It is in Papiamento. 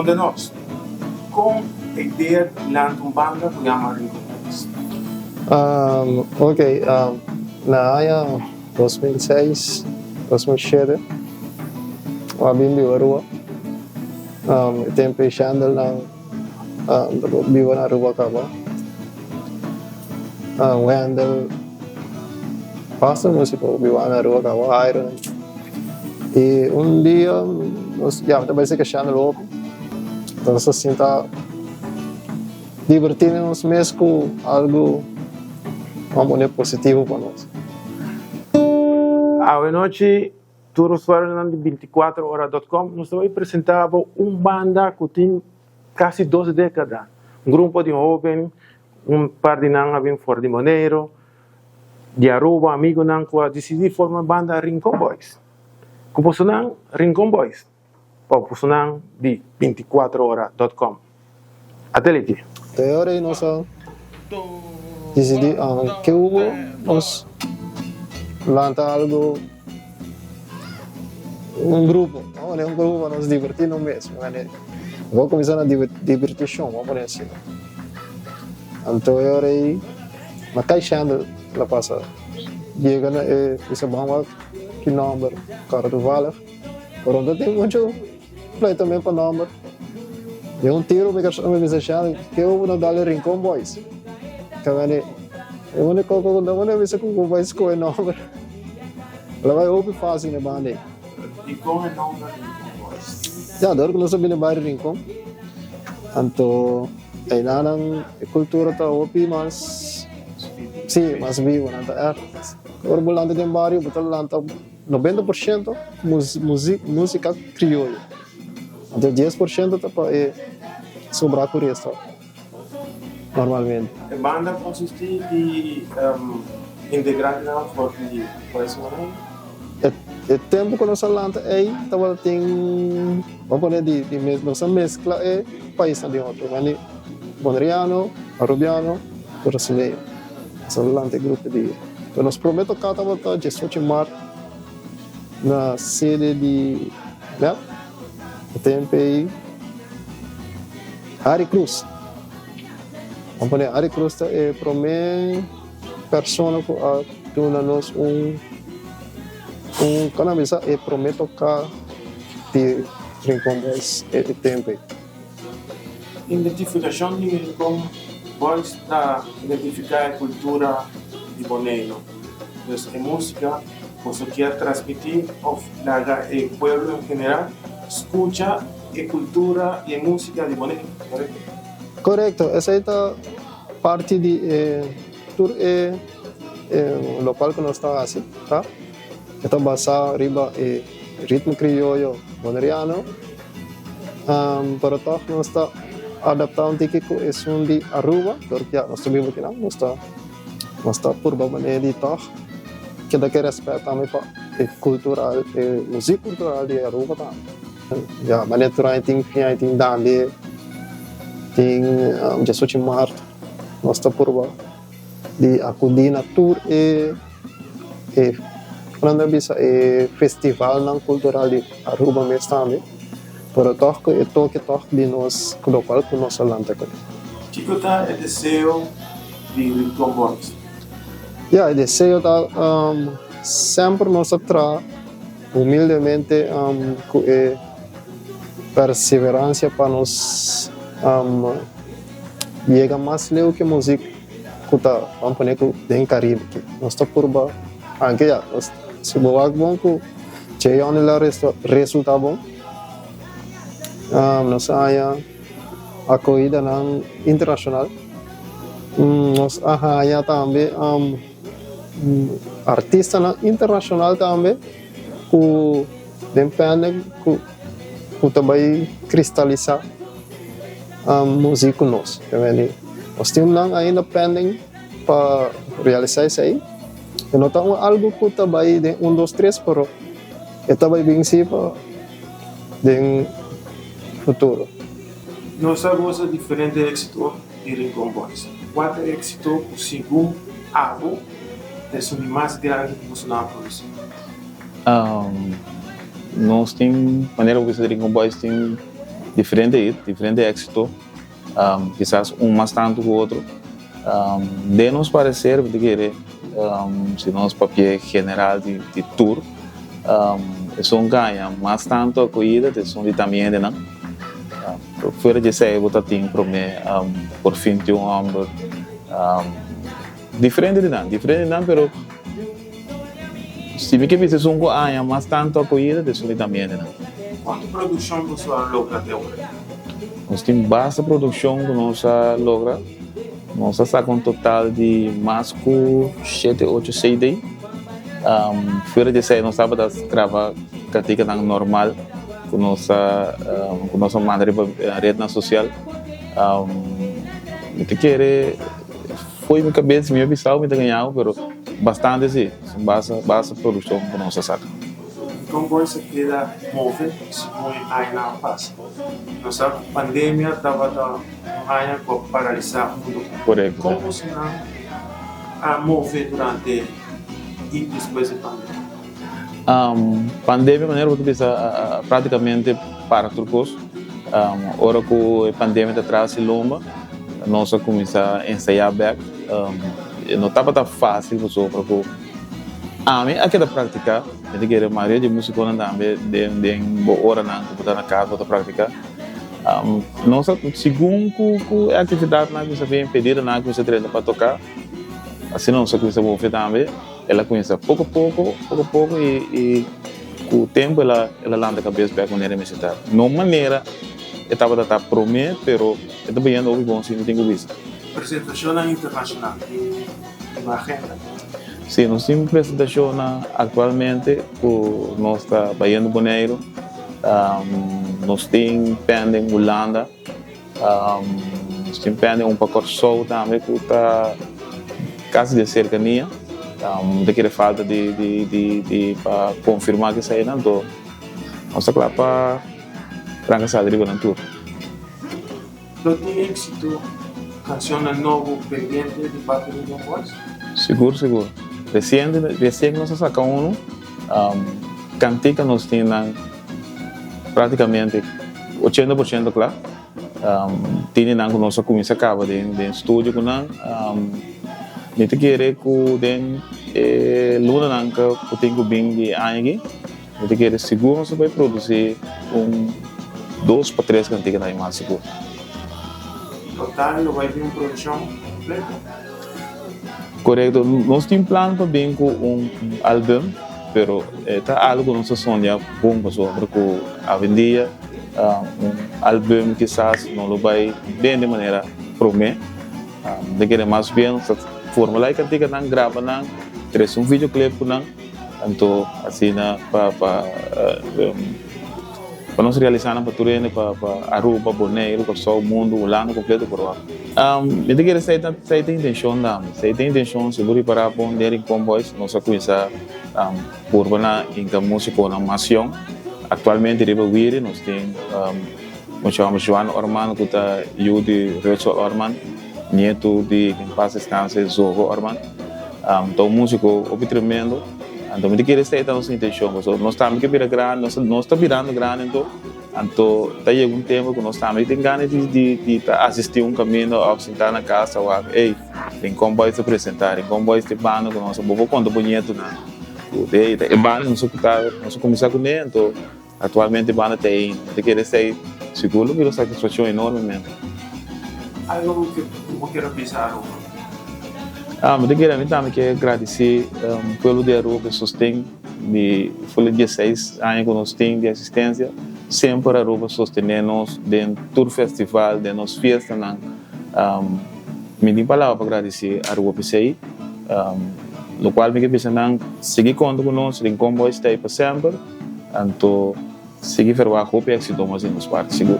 Konta nos, kon e idea di lanta un banda ku yama Rincon Boys? Ok, na aña 2006, 2007, mi a bin biba Aruba. E tempu e Shandelnan biba na Aruba kaba. Wendel, basta musico biba na Aruba kaba, Iron. I un dia nos ya mi ta bai seka Shandel hopi. Nos a sinta diverti nos mes ku algu ban pone positivo pa nos. Awe nochi tur usuarionan di binticuatrohora.com nos ta bai presenta bo un banda ku tin kasi dos dekada. Un grupo di hoben, un par di nan a bin for di Boneiru, di Aruba, amigunan ku a disidí forma banda Rincon Boys. Ku bosonan Rincon Boys pa bosonan di binticuatrohora.com. Ateliki. Te ora ei nos a disidí ke hubo nos lanta algo un grupo, vamos pone un grupo pa nos divertí nos mes. Bo a kuminsá na dibertishon, bo a pone asina. Anto e ora ei na kai Shandel la pasa yega na e bisa ban wak ki nomber kòrda toevallig pero no ta tin muchu pleitament pa nomber. Den un tiro mi mi bisa Shandel ke bo no dal e Rincon Boys? Kawene e uniko ku no bo bisa ku bo bai skohe nomber. La bai hopi fásil na e banda ei. Dikon e nomber Rincon Boys? Ya, dor ku nos a bini bai Rincon anto. Einanan e kultura ta hopi mas, si, mas bibu. Nan ta ègt. Ora bo lanta den bario bo ta lanta 90% músika krioyo. Anto 10% ta pa e sobrá ku resto normalmente. E banda konsistí di integrantenan for di pais Boneiru? E tempu ku nos a lanta ei tabatin, bo pone di nos a meskla e paisnan den otro, mane boneriano, arubiano, brasileño. Nos a lanta e grupo di. Pero nos prome toká tabata 18 mart na sede di mep, e tempu ei Harry Cruz. Bo pone Harry Cruz ta e prome persona ku a duna nos un un kon a bisa e prome toká di Rincon Boys e tempu ei. Identifikashon di Rincon Boys ta identifiká e kultura di Boneiru. Dus e músika boso kier transmití òf laga e pueblo en general skucha e kultura i e músika di Boneiru, korekto? Korekto, esei ta Parti di e tur e lokual ku nos ta hasi ta e ta basá riba e ritmo krioyo boneriano, pero tòg nos ta adaptá un tiki ku esun di Aruba, dor ku ya nos ta biba kinan, nos ta nos ta purba manera di tòg keda ke rèspèt tambe pa e kultural e muzik kultural di Aruba tambe. Ya manera tur aña tin fin aña tin dande. Tin 18 mart nos ta purba di akudí na tur e e nan ta bisa e festivalnan kultural di Aruba mes tambe, pero tòg ku e toke tòg di nos lokual ku nos a lanta kuné. Kiko ta e deseo di Rincon Boys? Ya, e deseo ta semper nos a traha humildemente ku e Perseverancia pa nos yega mas leu ke muzik ku ta ban pone ku den Caribe aki. Nos ta purba anke ya nos si bo wak bon ku Jay Only la resulta bon. Nos a haña akohidanan internashonal. Nos a haña tambe artistanan internashonal tambe ku. Den pende ku ku ta bai kristalisá muzik ku nos. Nos tin nan ainda pending pa realisá esei. E no ta un algu ku ta bai den un dos tres pero e ta bai bin si pa den futuro. Nos a gosa diferente éksito di Rincon Boys. Kua ta e éksito ku segun abo ta esun di mas grandi ku boso nan a produsí? Nos tin, manera bo bisa Rincon Boys tin Diferente hit, diferente éxito, kisas un mas tantu ku otro. Den nos parecer mi ta kere si nos papia general di di tur esun gaña mas tantu akohida ta esun di tambe hendenan. Fuera di esei bo ta tin prome por fin tin un homber diferente di nan, diferente di nan pero si mi ke bisa esun ku aña mas tantu akohida ta esun di tambe hendenan. Kuantu produkshon boso a logra te ora? Nos tin basta produkshon ku nos a logra. Nos a saka un total di mas ku shete ocho CD. Fuera di esei nos tabata graba kantikanan normal ku nos a ku nos a manda riba rednan sosial. Mi ta kere fo'i mi kabes mi a bisao mi ta gañao pero bastante si, basta basta produkshon ku nos a saka. Kon boys a keda move segun e añanan a pasa? Nos sa ku pandemia tabata un aña ku a paralisá mundu. Korekto. Kon bosonan a move durante i despues di pandemia? Pandemia manera bo ta bisa a práktikamente para tur kos. Ora ku e pandemia ta tras di lomba nos a kuminsá ensayá bèk. E no tabata fásil pasobra ku Ami a keda praktiká, mi ta kere mayoria di musikonan tambe den den bo oranan ku bo ta na kas bo ta praktiká. Nos a segun ku ku e aktividatnan a kuminsá bin, pedidonan a kuminsá drenta pa toká, asina nos a kuminsá move tambe. El a kuminsá poko poko, poko poko i i ku tempu el a el a lanta kabes bèk manera e mester ta. No manera e tabata ta promé, pero e ta bayendo hopi bon si mi tin ku bisa. Presentashonnan internashonal tin riba agenda? Sí, nos tin presentashonnan aktualmente ku nos ta bayendo Boneiru, nos tin pending Hulanda, nos tin pending un pa Kòrsou tambe ku ta kasi den serkania. Ta kere falta di di di di pa konfirmá keseinan, anto nos ta kla pa ranka sali riba nan tur. Lo tin éxito cancionnan nobo pendiente di parti di Don Boys? Sigur sigur. Reciente recien nos a saca uno cantica nos tin nan practicamente 80% cla. Tin di nan cu nos a cuminsa caba den den studio cu nan. Mi ta kere cu den e lunanan cu tin cu bin di e aña aki Mi ta kere sigur nos ta bai produci un dos pa tres cantica na mas sigur. Total lo bai bin un produccion completo? Corecto, nos tin plan pa bin cu un album, pero e ta algo cu nos ta soña bon pasobra cu awendia un album kisas no lo bai bende manera prome. Mi ta kere mas bien nos ta formula e canticanan, graba nan, trece un videoclip cu nan. Anto asina pa pa pa nos realisa nan pa tur hende pa pa Aruba, Boneiru, Kòrsou, mundu, Hulanda kompleto por wak. Mi ta kere esei ta esei ta intenshon tambe. Esei ta intenshon si bo ripará bon den Rincon Boys nos a kuminsá purba na hinka músikonan mas yòn. Aktualmente riba Wiri nos tin un hòmber Juan Orman ku ta yu di Rutshel Orman, nietu di ken pas deskanse Zogo Orman. Ta un musico hopi tremendo. Anto mi ta kere esei ta nos intencion pasobra nos tambe ke bira grandi, nos nos ta birando grandi anto, anto ta yega un tempo ku nos tambe tin gana di di di ta asisti un kaminda òf sinta na kas ta wak ey Rincon Boys ta presenta, Rincon Boys ta e banda ku nos bo por konta bo ñetonan ku ey ta e banda nos a kuta nos a kuminsá kuné anto Actualmente banda ta ei. Mi ta kere esei sigur lo bira un satisfaccion enormemente. Algo cu bo kier bisa Aruba? Ah, mi ta kere, mi tambe kier gradici pueblo di Aruba pa e sosten di for di dieseis aña cu nos tin di existencia. Semper Aruba sostene nos den tur festival, den nos fiestanan. Mi tin palabra pa gradici Aruba pa esei. Locual mi ke bisa nan, sigui conta cu nos, Rincon Boys ta ei pa semper. Anto sigui ferwagt hopi éxito mas di nos parti sigur.